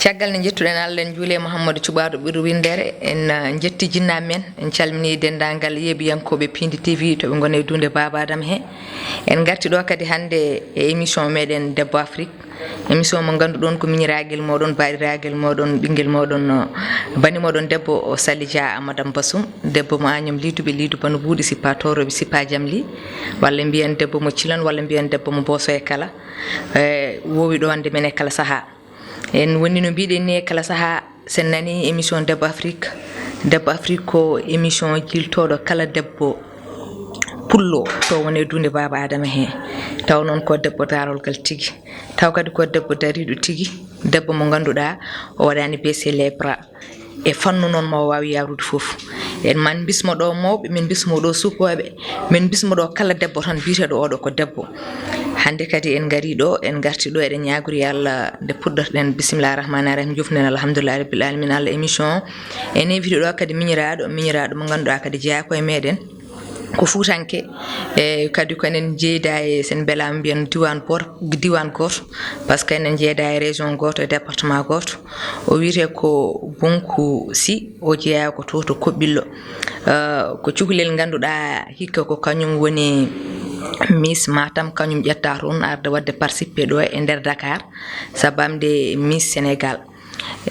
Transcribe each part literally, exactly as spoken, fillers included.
Caggal nde njettuɗen Allah, en njuuli Mouhamadou Cuɓaaɗo ɓurɗo winndere, en, eh, njetti jinnaaɓe men, en calminii denndaangal yeeɓiyankooɓe Piindi T V to ɓe ngoni e duunde Baaba Adama he. En ngarti ɗo kadi hannde e émission meɗen Debbo Afrique. Émission mo ngannduɗon ko miñiraagel mooɗon, baɗiraagel mooɗon, ɓinngel mooɗon, no bani mooɗon debbo o Sali Dia, Madame Bassoum, debbo mo Agnam Liiduɓe, Liidu Bano Buuɗi, Sippa Tooroɓe, Sippa Jamli, walla mbiyen debbo mo Cilon, walla mbiyen debbo mo Booso e kala, e, wowi ɗo wonde men e kala sahaa. En woni no mbiɗen ni e kala sahaa, sen nani émission Debbo Afrique. Debbo Afrique ko émission jiltooɗo kala debbo pullo to woni e duunde Baaba Adama he. Taw noon ko debbo daarolgal tigi. Taw kadi ko debbo dariiɗo tigi. Debbo mo ngannduɗaa o waɗaani baisser les bras. E fannu noon mo waawi yaarude fof. En man mbismo ɗo mawɓe, min mbismo ɗo sukooɓe, min mbismo ɗo kala debbo tan biyeteeɗo oɗo ko debbo. Hannde kadi en ngari ɗo, en ngarti ɗo, eɗen ñaagori Allah nde puɗɗorɗen, bisimillahi rahmani rahim, jofnen alhamdulillahi rabbil alamin, Allah émission o. En invité ɗo kadi miñiraaɗo, miñiraaɗo mo ngannduɗaa kadi jeyaa ko e meɗen, ko fuutanke, e kadi ko enen jeyda e, sen mbelaama mbiyen diwan bor-, diwan gooto, parce que enen jeyda e région gooto, e département gooto. O wiyetee ko Bonku Sy, o jeyaa ko to, to Koɓɓillo. Eh, ko cukalel ngannduɗaa hikka ko kañum woni Miss Matam, kañum ƴetta toon arde waɗde participer ɗo e nder Dakar, sabamde Miss Sénégal.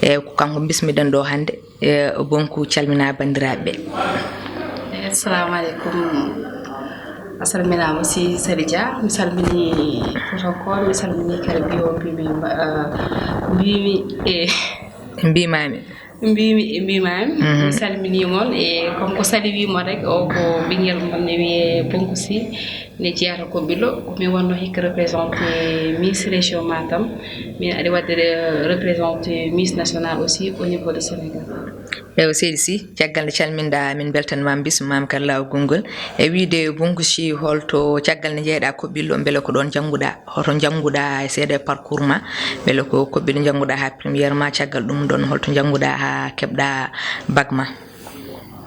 E ko kanko mbismiɗen ɗo hannde. E Bonku, calmina banndiraaɓe ɓe. Assalamu alaikum. A salminaama aussi Sali Dia, mi salmini Fuutankooɓe, mi salmini kala ɓiyo mbimi, eh, mbimi, e Mbimami. Mbimi, e mbimami. Mhm. Mi salmini mon, e comme ko Sali wi mon rek, o ko ɓinngel mon ne wiye Bonku Sy, ne jeyaa to Koɓɓillo. Ko mi wonno hikka représenté Miss Région Matam, min aɗa waɗde re-, représenté Miss Nationale aussi au niveau de Sénégal. Ewa, seydi Sy, caggal nde calminɗa, min mbeltanma, bismama kadi laawol gongol. E wiide Bonku Sy, holto caggal nde jeyɗa Koɓɓillo, mbele ko ɗon jannguɗa? Hoto jannguɗa e seeɗa e parcours ma? Mbele ko Koɓɓillo jannguɗa ha première ma, caggal ɗum ɗon holto jannguɗa ha keɓɗa bac ma?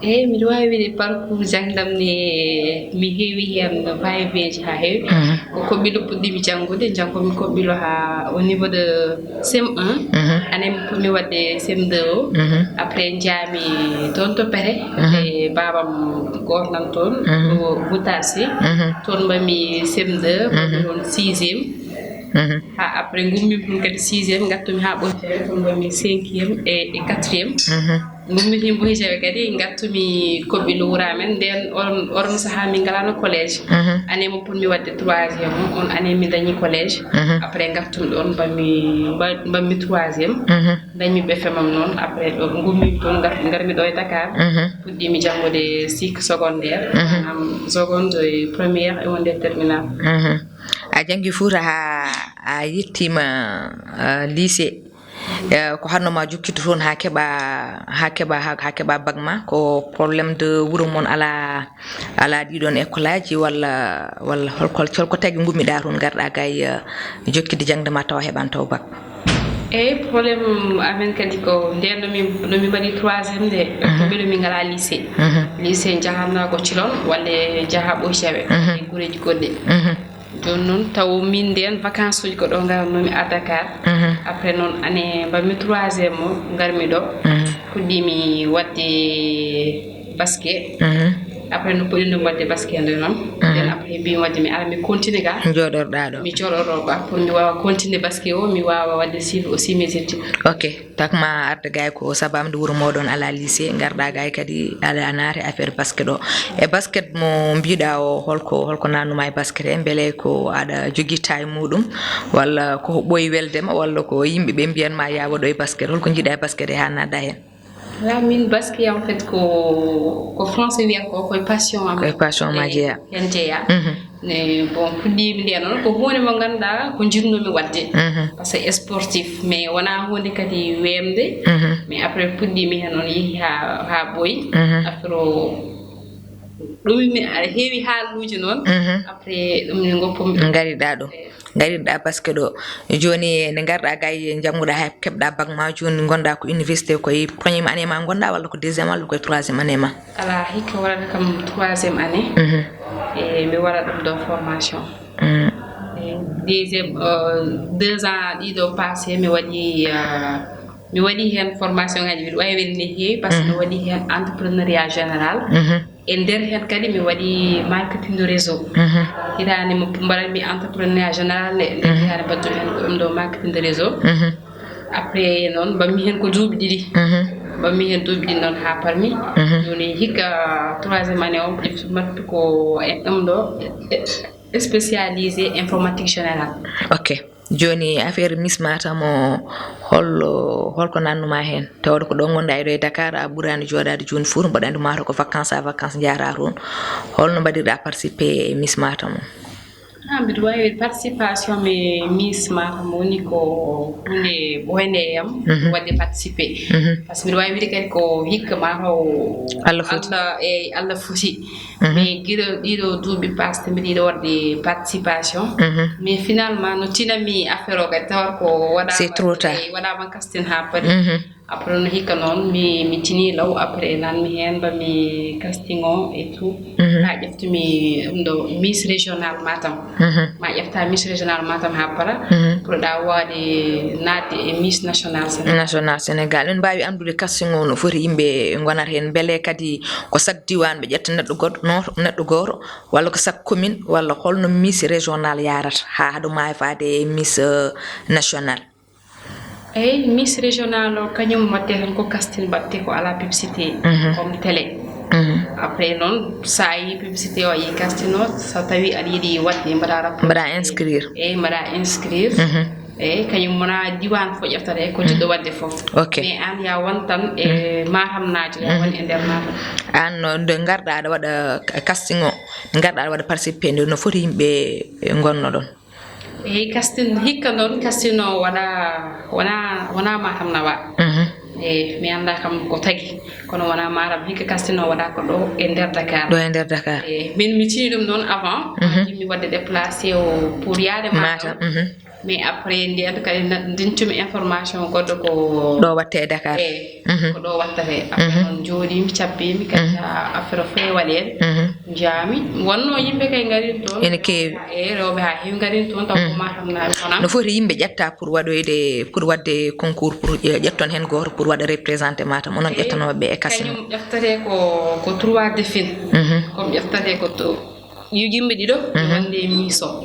Eyi, miɗo wawi wiide parcours jangdam ne, mi heewi hen vayeveji ha heewi. Mhm. Ko Koɓɓillo puɗɗimi janngude, janngomi Koɓɓillo ha au niveau de C M un. Mhm. Année mi puɗɗimi waɗde C M deux o. Mhm. Après njaami toon to Pete. Mhm. E babam gooto nan toon, mhm, ko Boutar Sy. Mhm. Toon mbaɗmi C M deux, mhm, mbaɗmi toon sixième. Mhm. Ha après ngummimi toon kadi sixième, ngattumi ha Ɓoccere, toon mbaɗmi cinquième e, e quatrième. Mhm. Ngummitin Boy Jawe kadi, ngattumi Koɓɓillo wuro amen. Nden on, on saha min ngalano collège. Mhm. Année mo ponmi wadde troisième o, on année mi dañi collège. Mhm. Après ngattumi ɗon, mbaɗmi, mba-, mbaɗmi troisième. Mhm. Dañmi B F M am noon. Après ɗo ngummimi toon, ngar-, ngarmi ɗo e Dakar. Mhm. Puɗɗimi janngude cycle secondaire, mhm, maanaam seconde e première e wonde terminale. Mhm. A janngi Fuuta haa a yettiima, ah, lycée. Eh, ko hanno ma jokkito toon haa keɓa, haa keɓa, haa, haa keɓa bac ma? Ko problème de wuro mon ala, ala ɗiɗon école aji walla, walla holko, holko tagi ngummiɗa toon, ngarɗa ga e, eh, jokkide jaŋde ma tawa heɓan taw bac? Eyi, problème amen kadi ko nden no min, no min mbaɗi troisième nde, mhm, ko mbiɗo min ngala lycée. Mhm. Lycée jahanno ko Cilon walla jaha Ɓoy Jawe, mhm, e gureeji goɗɗi. Mhm. Jooni noon, taw min ndeen, vacances uji ko ɗo ngarannomi à Dakar. Mhm. Après noon, année mbaɗmi troisième o, ngarmi ɗo. Mhm. Puɗɗimi waɗde basket. Mhm. Après no puɗɗinmi waɗde basket nde noon. Mhm. Nden après mbimi waɗde mi ara mi continue ga. Jooɗorɗa ɗo. Mi jooɗoɗo ɗo pour mi waawa continue basket o, mi waawa waɗde suivre aussi mes études. Ok. Takma arde gay ko sabamde wuro moɗon ala lycée, ngarɗa gay kadi ala a naati affaire basket o. E basket mo mbiɗa o, holko, holko nannuma e basket he? Mbele ko aɗa jogii taay muɗum, walla ko ɓooyi weldema, walla ko yimɓe ɓe mbiyanma ya waɗoy basket? Holko jiɗa e basket he ha naatɗa hen? Wala, min basket en fait ko, ko français wiyata ko, koye passion am. Koye passion ma, eyi, jeeya. Hen jeeya. Mhm. Ne, bon, puɗɗimi nde noon ko huunde mo ngannduɗaa ko njiɗnoomi waɗde. Mhm. Parce que sportif, mais wonaa huunde kadi weemde. Mhm. Mais après puɗɗimi heen noon, yehi haa, haa ɓooyi. Mhm. Affaire o, ɗum mi, aɗa heewi haaluuji noon. Mhm. Après ɗum ne ngoppumi. Ngariɗaa ɗo. Eyi. Ngariɗaa basket ɗo. Jooni nde ngarɗaa gay, njannguɗaa haa keɓɗaa bac ma, jooni ngonɗaa ko université, koye première année ma ngonɗaa, walla ko deuxième, walla koye troisième année ma? Alaa, hikka waɗata kam troisième année. Mhm. E mi waɗa ɗum ɗo formation. Mm. Deuxième, euh, deux ans ɗiɗo passé, mi waɗi, euh, mi waɗi heen formation ngaji, mbiɗa wawi welde no heewi, parce que mi waɗi heen entrepreneuriat général. E nder heen kadi mi waɗi marketing de réseau. Hitaande mo mbaɗanmi entrepreneuriat général nde, nde hitaande mbaɗmi heen ko ɗum ɗo marketing de réseau. Après noon mbaɗmi heen ko duuɓi ɗiɗi. Mbaɗmi heen duuɓi ɗiɗi noon haa parmi. Jooni hikka troisième année o, mbaɗmi ko e ɗum ɗo, e, spécialisé informatique générale. Ok. Jooni affaire Miss Matam o, hollo, holko nannuma heen? Tawde ko ɗo ngonɗa e ɗo e Dakar, a ɓuraani jooɗaade jooni fuu, mboɗo anndi mataw ko vacances à vacances njahata toon. Holno mbaɗirɗa participé e Miss Matam o? Ah, mbiɗa wawi participation mi Miss Matam woni ko huunde ɓooynde e am, waɗde participé. Parce que mbiɗa wawi wiide kadi ko hikka mataw Allah foti. Allah, e Allah foti. Mais gila ɗiɗo duuɓi passé mbiɗa yiɗi waɗde participation. Mais finalement no tinanmi affaire o kadi, tawata ko waɗama, c'est trop tard. E, waɗama casting haa paari. Après no hikka noon mi, mi tini law, après nanmi heen mbaɗmi casting o et tout. Haa ƴeftumi ɗum ɗo Miss Régional Matam. Ma ƴefta Miss Régional Matam haa paara, pour ɗa waawde naatde e Miss National Sénégal. National Sénégal. Min mbaawi anndude casting o no foti yimɓe ngonata heen, mbele kadi ko chaque diiwaan ɓe ƴetta neɗɗo goɗɗo, no, neɗɗo gooto, walla ko chaque commune, walla holno Miss Régional yahrata haa haɗo maayi faade e Miss, euh, National? Eyi, Miss Régional o, kañum waɗte tan ko casting mbaɗte, ko alaa publicité, comme télé. Après noon, so a yii publicité o, a yii casting o, so tawi aɗa yiɗi waɗde, mbaɗa rapport. Mbaɗa inscrire. Eyi, mbaɗa inscrire. Eyi, kañum wona diiwaan fof ƴeftata, ko jiɗɗo waɗde fof. Ok. Mais aan, ya won tan e Matamnaajo, ya won e nder Matam. Aan, no, nde ngarɗa aɗa waɗa casting o, nde ngarɗa aɗa waɗa participé, nde no foti yimɓe ngonno ɗon? Eyi, casting, hikka noon casting o waɗa, wona, wona Matam nawa. Eyi, mi annda kam ko tagi, kono wona Matam, hikka casting o waɗa ko ɗo e nder Dakar. Ɗo e nder Dakar. Eyi, min mi tini ɗum noon avant, mi waɗde déplacé o pour yaade Matam. Mais après, ndiyam kadi na-, ndentumi information goɗɗo ko ɗo watte e Dakar. Eyi, ko ɗo wattete. Après noon jooɗimi, cabbimi, kadi affaire o fee waɗeede. Njaami, wonno yimɓe kay ngarin toon. Ene keewi. E rewɓe haa heewi ngarin toon, taw ko Matam naaɓe kono. No foti yimɓe ƴetta pour waɗoyde, pour waɗde concours, pour ƴe-, ƴetton heen gooto pour waɗa représenté Matam, onon ƴettanooɓe ɓe e casting o? Kañum ƴeftete ko, ko trois défis. Comme ƴeftete ko to, yo yimɓe ɗiɗo, wonde Miss o.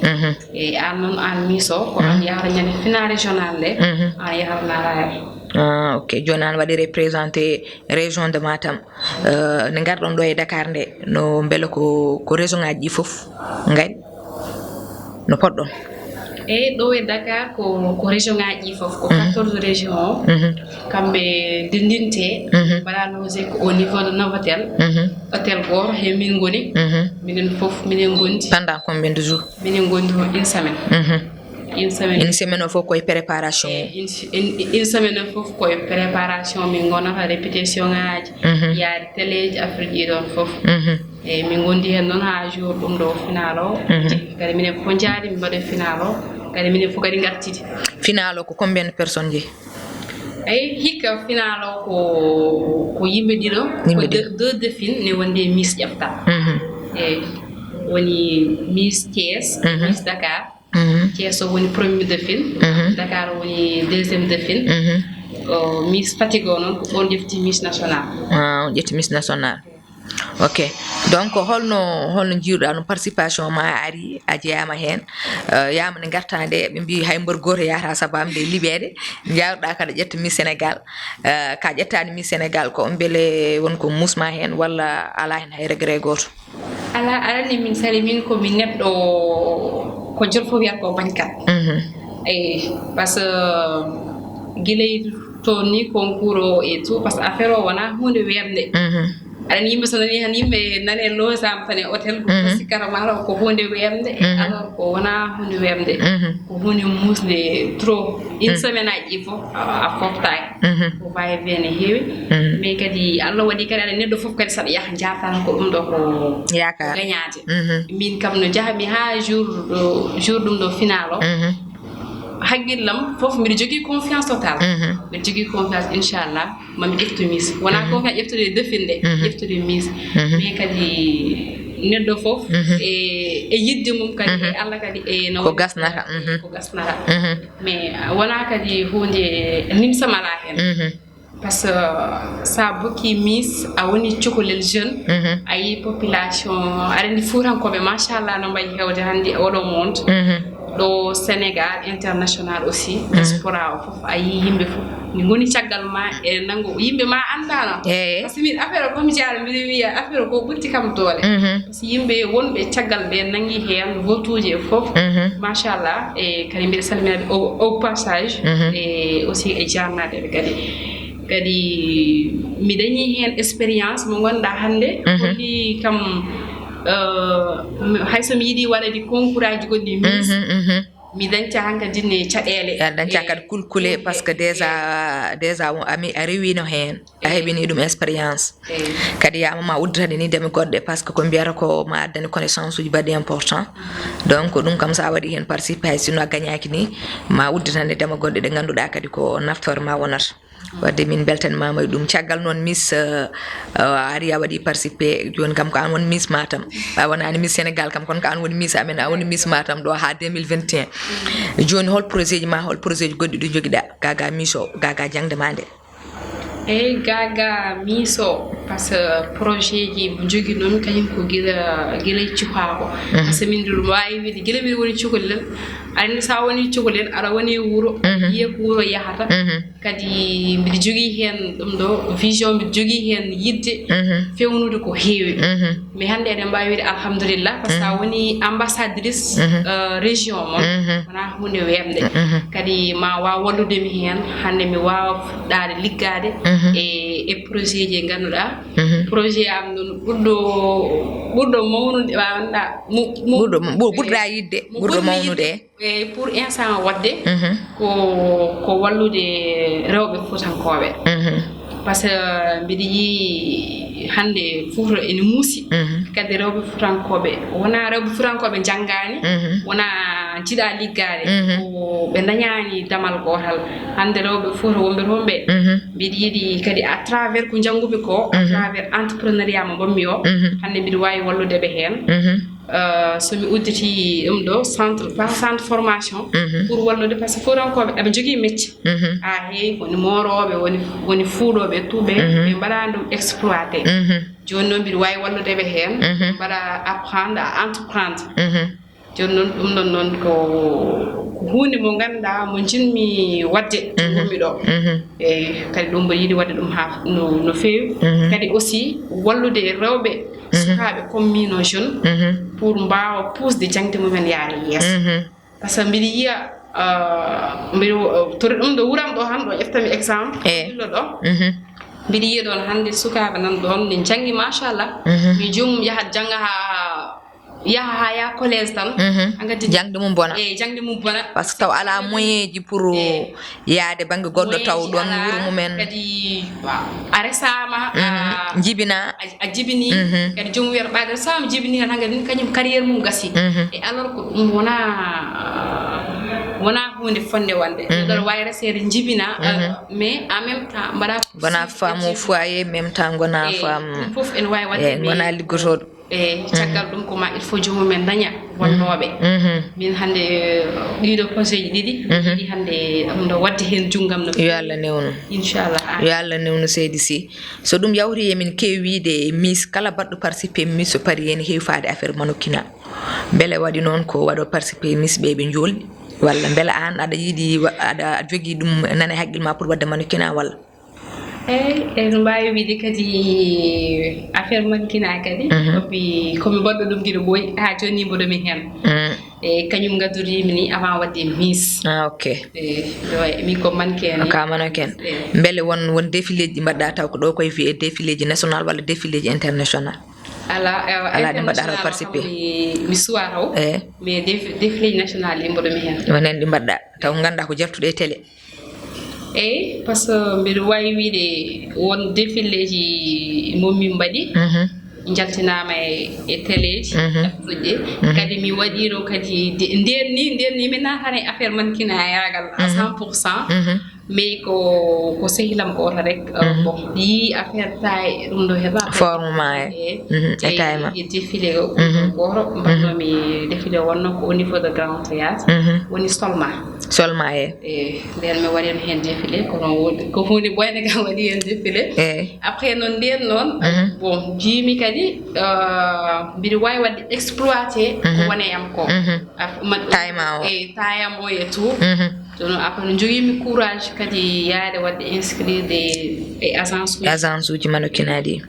E aan noon, aan Miss o, ko aan yahata ñande final régional nde, aan yahata naatata. Ah, ok. Jooni aan waɗi représenté région de Matam. Eh, nde ngarɗon ɗo e Dakar nde, no mbele ko, ko région ngaji ɗi fof ngari? No poɗɗon? Eyi, ɗo e Dakar ko, ko région ngaji ɗi fof, ko quatorze région o. Kamɓe ndendinte, mbaɗa logé ko au niveau de Novotel. Hôtel gooto he min ngoni. Minen fof, minen ngondi. Pendant combien de jours? Minen ngondi ko une semaine. Une semaine. Une semaine o fof koye préparation o? Eh, une, une, une semaine o fof koye préparation, min ngonata répétition ngaji, yaade téléji, affaire ji ɗon fof. Eyi, min ngondi heen noon haa jour ɗum ɗo final o. Kadi minen fof njaadi, min mbaɗi final o. Kadi minen fof kadi ngartidi. Final o ko combien de personnes jeyi? Eyi, hikka final o ko, ko yimɓe ɗiɗo, yimɓe ko deux, deux défis ne wonde Miss ƴefta. Eyi, woni Miss Thiès, Miss Dakar. Thiès o woni premier défis, Dakar o woni deuxième défis. O, Miss Fatick o noon, ko on ƴefti Miss National. Ah, on ƴefti Miss National. Ok. Donc, holno, holno njiiruɗa no participation ma ari, a jeeyama heen? Eh, yama nde ngarta nde, ɓe mbi hay mbor gooto yahata sababu nde liɓede. Njaruɗa kaɗa ƴetta Miss Sénégal. Eh, ka ƴettani Miss Sénégal ko mbele won ko musma heen walla ala heen hay regret gooto? Ala, aɗa anndi min sali min ko min neɗɗo ko jol fof wiyata ko bañkat. Eyi, parce que gila toon ni concours o et tout, parce que affaire o wona huunde weeɓnde. Aɗa anndi yimɓe so nani tan yimɓe nane logama tan e hôtel, ko sikkata mataw ko huunde weeɓnde, alors ko wona huunde weeɓnde. Ko huunde musde trop. Une semaine aji ɗi fof a, a foftaaki. Ko va et vient ne heewi. Mais kadi Allah waɗi kadi aɗa neɗɗo fof kadi saɗa yaha jaatan ko ɗum ɗo ko gañaade. Min kam no njahmi haa jour ɗo, jour ɗum ɗo final o. Hakkillam fof mbiɗa jogii confiance total. Mbiɗa jogii confiance, inchallah, mami ƴeftu Miss. Wona confiance ƴeftude défis nde, ƴeftude Miss. Mais kadi neɗɗo fof e e yiɗde mum kadi, e Allah kadi, e no Ko waɗi gasnata, mhm. ko gasnata. Mhm. Mais wonaa kadi huunde nimsa mala heen. Mhm. Par ce que sa bokki Miss, a woni cukalel jeune, Mhm. a yi population, aɗa anndi Fuutankooɓe, machallah, no mbayi heewde hannde e oɗo monde. Mhm. Ɗo Sénégal, international aussi, Mhm. diaspora o fof, a yi yimɓe fof. Min ngoni caggal ma e nanngo, yimɓe ma anndaano. Eey. Par ce que min affaire o, comme jaare, mbiɗa wiya affaire o ko ɓurti kam doole. Mhm. Par ce que yimɓe wonɓe caggal ɓe nanngi heen, votuuji e fof. Mhm. Machallah, e kadi mbiɗa salmina ɓe au, au passage, Mhm. e aussi e jaarnaaɓe ɓe kadi. Kadi mi dañi heen expérience mo ngannduɗaa hannde, Mhm. holli kam, euh, hay so mi yiɗi waɗa ɗi concours aji goɗɗi, Miss, Mhm, mhm. mi dañca hankadi ne caɗeele. A dañca E, kadi kulkule, e, par ce que e, déjà, déjà on ami a rewino heen. A E. heɓini ɗum expérience. E. Kadi yama ma udditani ni deme goɗɗe, par ce que ko mbiyata ko ma addani connaissance uji baɗɗi important. Donc ɗum kam sa waɗi heen participé, hay sinno a gañaki ni, ma udditani deme goɗɗe ɗe ngannduɗaa kadi ko naftore ma wonata. Wadde min beltanimama e ɗum. Caggal noon Miss, euh, euh, a ari a waɗi participé, jooni kam ko an woni Miss Matam. A wonaani Miss Sénégal kam, kono ko an woni Miss amen, a woni Miss Matam ɗo haa deux mille vingt et un. Jooni hol projet ji ma, hol projet ji goɗɗi ɗi jogiɗa? Gaga Miss o, Gaga jaŋde ma nde. Eyi, Gaga Miss o, par ce que projet ji mo joginoomi kañum ko gila, gila e cukaaku. Mhm. Par ce que min ɗum waawi wiide gila mbiɗa woni cukalel. Aɗa anndi sa woni cukalel, aɗa woni e wuro, Mhm. yiya ko wuro yahata. Mhm. Kadi mbiɗa jogii heen ɗum ɗo vision, mbiɗa jogii heen yiɗde Mhm. fewnude ko heewi. Mhm. Mais hannde eɗen mbaawi wiide alhamdulillah, par ce que sa Mhm. woni ambassadrice, Mhm. euh, région mon, Mhm. wonaa huunde weeɓnde. Mhm. Kadi ma waaw wallude mi heen, hannde mi waawa fuɗɗaade liggaade Mhm. e, e projet ji ɗi ngannduɗaa. Mhm. Projet am noon ɓurɗo, ɓurɗo mawnude, wa-, anndaa, mo, mo, Ɓurɗo, ɓur-, ɓurɗa yiɗde, mo ɓurɗo ɓurmi mawnude. yiɗde. E pour instant waɗde Mhm. ko, ko wallude rewɓe Fuutankooɓe. Mhm. Par ce que mbiɗa yii hannde Fuuta ene muusi. Mhm. Kadi rewɓe Fuutankooɓe, wonaa rewɓe Fuutankooɓe njanngaani, Mhm. wonaa njiɗaa liggaade, Mhm. ko ɓe ndañaani damal gootal. Hannde rewɓe Fuuta wonɓe toon ɓe, Mhm. mbiɗa yiɗi kadi à travers ko njanngu-mi ko, à Mhm. travers entrepreneuriat mo mbaɗ-mi o, Mhm. hannde mbiɗa waawi wallude ɓe heen. Mhm. Euh, so mi udditi ɗum ɗo centre, pas centre formation, Mhm. pour wallude, par ce que Fuutankooɓe eɓe njogii métier. Mhm. A heewi, woni moorooɓe, woni, woni fuuɗooɓe, tout ɓe, Mhm. ɓe mbaɗaani ɗum exploité. Mhm. Jooni noon mbiɗa waawi wallude ɓe heen, Mhm. mbaɗa apprendre à entreprendre. Mhm. Jooni noon ɗum ɗon noon ko, ko huunde mo ngannduɗaa mo njiɗmi waɗde, Mhm. wonmi ɗo. Mhm. Eyi, kadi ɗum mboɗo yiɗi waɗde ɗum haa no, no feewi. Mhm. Kadi aussi wallude rewɓe Mhm. sukaaɓe comme min o jeune Mhm. pour mbaawa puusde jaŋde mumen yaade yeeso. Mhm. Par ce que mbiɗa yiya, euh, mbiɗa, euh, to ɗum ɗo wuram ɗo han ɗo ƴeftami exemple, Eh. Dillo ɗo. Mhm. Mbiɗa yiya ɗon hannde sukaaɓe nan ɗon ne njanngi machallah. Mhm. Mi joomum yahat jannga haa, yaha haa yaha collège tan. Mhm. Hankadi jaŋde mum bona. Eh, jaŋde mum bona. Par ce que taw alaa moyen ji pour Eh. yaade bannge goɗɗo taw ɗon wuro mumen. Kadi a resaama, Mhm. a, Jibina. a, a jibini, Mhm. kadi joom wiyata ɓaade resaama jibini tan, hankadi kañum carrière mum gasi. Mhm. E alors ko ɗum wonaa, wonaa huunde fotnde wonde. Mhm. Ɗo waawi reseede jibina, Mhm. mais en même temps mbaɗa Gona femme au foyer, même temps gona Eh, femme, ɗum fof ene waawi waɗde eh, mais gona liggotooɗo. E caggal ɗum ko ma il faut joomum en daña wonnooɓe. Mhm. Min hannde, eh, ɗiɗo projet ji ɗiɗi, Mhm. ɗiɗi hannde ɗum ɗo waɗde heen junngam no Yo Allah newnu. Inchallah. Yo Allah newnu seydi Sy. So ɗum yawti emin keewi wiide Miss, kala baɗɗo participé Miss o paari heen heewi faade affaire mannequinat. Mbele waɗi noon ko waɗo participé Miss ɓe ɓe njoolɗi? Walla mbele aan aɗa yiɗi wa-, aɗa jogii ɗum nana e haqqil ma pour waɗde mannequinat walla? Eyi, eɗen mbaawi wiyde kadi affaire mannequinat kadi, Mhm. ko mi, ko mi baɗɗo ɗum gila ɓooyi, haa jooni mboɗo mi heen. Mm. E kañum ngaddorii mi ni avant waɗde Miss. Ah, ok. E, yo, min ko mannequin ni. Ka mannequin. E. Mbele won, won défilé ji ɗi mbaɗɗa taw ko ɗo koye wiyee défilé ji national walla défilé ji international? Alaa, e, Alaa, ɗi mbaɗɗa taw international participé? Kam mi, mi suwaa taw. E. Mais déf-, défilé ji national ɗi mboɗo mi heen. Won heen ɗi mbaɗɗa taw ngannduɗaa ko jartuɗo e télé? Eyi, par ce que mbiɗa waawi wiyde won défilé ji mo min mbaɗi, Mhm. njaltinaama e, e télé ji, Mhm. ɗaɓɓuɗi. Mhm. Kadi mi waɗiino kadi de-, ndeen ni, ndeen ni mi naataani e affaire mannequinat yaagal à Mhm. cent pour cent. Mhm. Mais ko ko sehilam gooto rek. Bon, yii affaire taille ɗum ɗo heɓa forme ma e e taille ma e défilé gooto mbaɗnomi défilé wonno ko au niveau de grand théâtre, woni Solma. Solma e e nden mi waɗino heen défilé kono ko hunde boyde kam waɗi heen défilé. E après noon nden noon bon jiimi kadi mbiɗa wawi waɗde exploité ko wone yam ko. Taille ma o e taille am o e tout. Jooni après no jogiimi courage kadi yaade waɗde inscrire e agence uji. Agence uji mannequinat ɗi.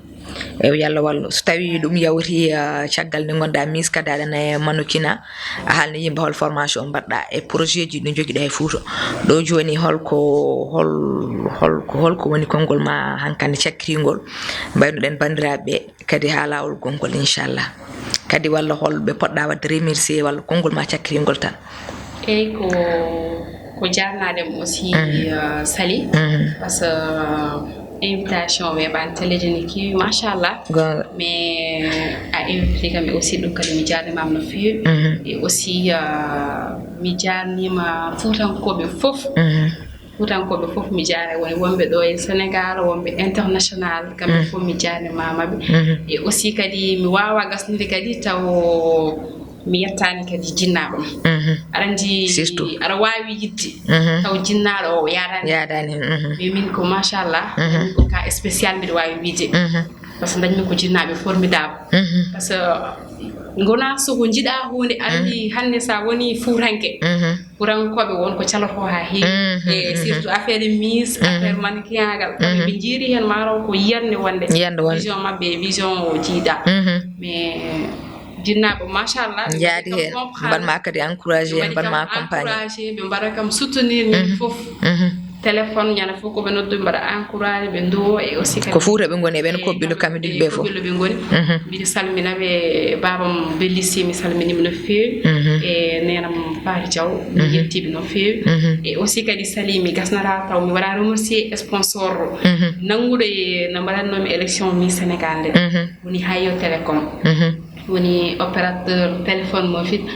E yalla wallu so tawi ɗum yawti caggal nde gonɗa Miss kadi aɗana e mannequinat, a haalni yimɓe hol formation mbaɗɗa e projet ji ɗi jogiɗa e Fouta ɗo jooni, holko hol holko holko woni konngol ma hankandi cakkiringol mbaynoɗen banndiraaɓe ɓe kadi haa laawol gonngol inchallah? Kadi walla hol ɓe poɗɗa waɗde remercier walla konngol ma cakkiringol tan? Eyyi ko ko jarnaade mo aussi Sali, parce que invitation weeɓaani télé ji ne keewi machallah. Mais a invité kam e aussi ɗum kadi mi jarnimama no feewi. E aussi mi jarnima fuutankooɓe fof. Fuutankooɓe fof mi jaara, woni wonɓe ɗo e Sénégal, wonɓe international, kamɓe fof mi jaarnimaama ɓe. E aussi kadi mi waawa gasnude kadi taw mi yettaani kadi jinnaaɗo. Aɗa anndi surtout aɗa waawi yidde taw jinnaaɗo o yaadaani. Yaadaani. Mais min ko machallah, min ko cas spécial mbiɗa waawi wiide. Parce que dañmi ko jinnaaɓe formidable. Parce que ngona so ko njiɗa huunde anndi hannde sa woni fuutanke. Fuutankooɓe won ko caloto haa heewi. E surtout affaire Miss, affaire mannequinat gal, kono ɓe njiiri heen maaro ko yiyannde wonde. Yiyannde wonde. Vision maɓɓe e vision o jiiɗa. Mais jinnaaɓe machallah ɓe njaadi heen, mbaɗma kadi encouragé, ɓe mbaɗma accompagné. Encouragé, ɓe mbaɗa kam soutenir min fof. Téléphone ñande fof ko ɓe noddu ɓe mbaɗa encouragé, ɓe nduwo e aussi kadi ko Fuuta ɓe ngoni, ɓen ko ɓillo kam e ɗiɗi ɓe fof. Ɓillo ɓe ngoni. Mbiɗa salmina ɓe, babam Bellissi mi salminima no feewi. E nenam Pari Diaw mi yettiɓe no feewi. E aussi kadi Sali mi gasnata taw mi waɗa remercier sponsor nannguɗo e no mbaɗatnomi élection Miss Sénégal nde, woni Hayo Télécom, woni opérateur téléphone mobile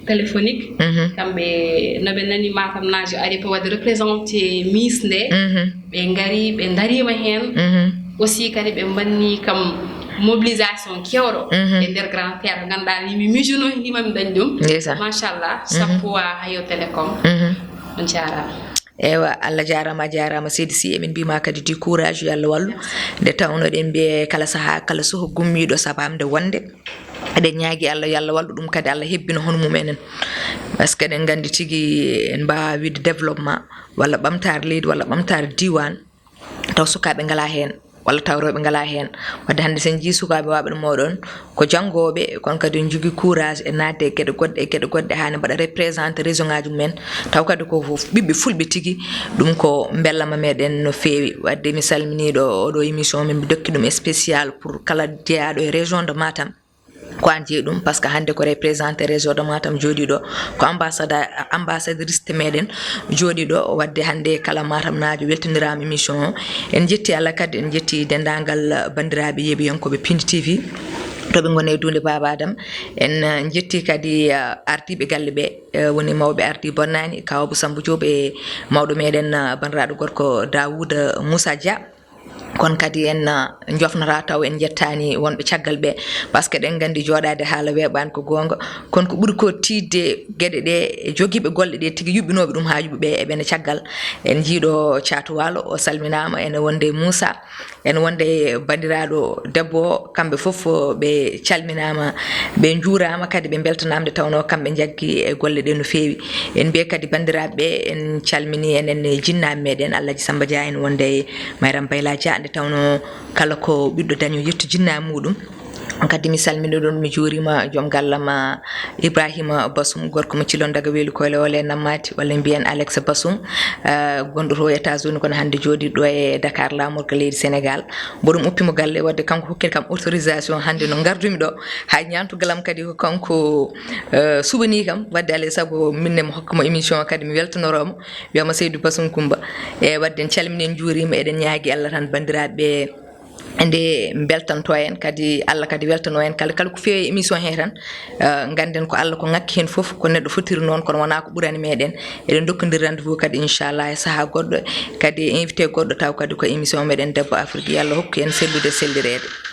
téléphonique. Kamɓe no ɓe nani Matam naajo ari pour waɗde représenté Miss nde, ɓe ngari ɓe darima heen. Aussi kadi ɓe mbanni kam mobilisation kewɗo e nder grand théâtre, ganduɗa ni mi mijuno hindima mi dañ ɗum. Machallah. Sappo a Hayo Télécom. On jarama. Ewa, Allah jarama, a jarama seydi Sy. Emin mbima kadi du courage, yo Allah wallu. Nde tawno ɗen mbiye kala saaha kala soho gummiɗo sabamde wonde, eɗen ñaagui Allah yo Allah wallu ɗum kadi, Allah hebbino hono mum enen. Parce que eɗen gandi tigui en mbawa wiide développement walla ɓamtare leydi walla ɓamtare diwan taw sukaɓe ngala hen walla taw rewɓe ngala hen. Wadde hande sen jii sukaɓe wawɓe ɗum oɗon ko janngoɓe, kono kadi ne jogui courage e nadde e gueɗe goɗɗe e gueɗe goɗɗe, hani mbaɗa représenté région ngaji mumen, taw kadi ko ɓiɓɓe fulɓe tigui. Ɗum ko bellama meɗen no fewi. Wadde mi salmini ɗo oɗo émission min, mi dokki ɗum spécial pour kala jeeyaɗo e région de Matam. Ko an jeeyi ɗum, parce que hande ko représenté région de Matam jooɗiɗo, ko ambassadeur, ambassadrice meɗen jooɗiɗo. Wadde hande kala Matam naajo weltondirama émission o. En jetti Allah kadi, en jetti dendagal bandiraɓe yeeɓiyankoɓe Pindi T V, to ɓe gone e duunde Baba Adam. En, eh, jetti kadi, eh, ardiɓe galle ɓe, eh, woni mawɓe ardi bonnani, Kaw Abou Samba Diop e mawɗo meɗen, eh, bandiraɗo gorko Daouda Moussa Dia. Kono kadi en, eh, jofnata taw en jettani wonɓe caggal ɓe, parce que eɗen gandi joɗade haala weeɓani ko gonga, kono ko ɓuri ko tiiɗde gueɗe ɗe e jogiiɓe golle ɗe tigui yuɓɓinoɓe ɗum ha yuɓɓi ɓe eɓena caggal. En jiiɗo Caatu Waalo, o salminama, ene wonde Moussa, ene wonde bandiraɗo debbo o, kamɓe foof ɓe calminama, ɓe juurama kadi ɓe beltanama, nde tawno kamɓe jaggi e golle ɗe no fewi. En mbiye kadi bandiraɓe ɓe, en calmini enen e jinnaɓe meɗen Alhaji Samba Dia, ene wonde Mayram Bayla Dia, nde tawno kala ko ɓiɗɗo daño yetto jinnaɓe muɗum. Kadi mi salmini ɗon, mi juurima joom galle ma Ibrahima Basum, gorko mo Cilon daga Weeli Koyle Ole Nammati, walla mbiyen Alex Basum, eh, gonɗo to États-Unis kono hande jooɗiɗo e Dakar, laamorgo leydi Sénégal. Mboɗum uppimo galle, wadde kanko hokkiri kam autorisation hande no gardumi ɗo. Hay ñaantugal am kadi ko kanko, eh, suɓani kam, wadde alay saago minne mo hokkamo émission o kadi mi weltanoromo, wiyama Seydou Basum Coumba. E wadde en calmini, en juurima, eɗen ñaagui Allah tan bandiraɓe nde mbeltanto en, kadi Allah kadi weltano en kala, kala ko feewi e émission he tan. Eh, ngannden ko Allah ko ŋakki heen fof, ko neɗɗo fotiri noon, kono wonaa ko ɓurani meɗen. Eɗen ndokkondiri rendez-vous kadi, inchallah, e sahaa goɗɗo, kadi e invité goɗɗo, taw kadi ko émission meɗen Debbo Afrique. Yo Allah hokku en sellude e sellireede.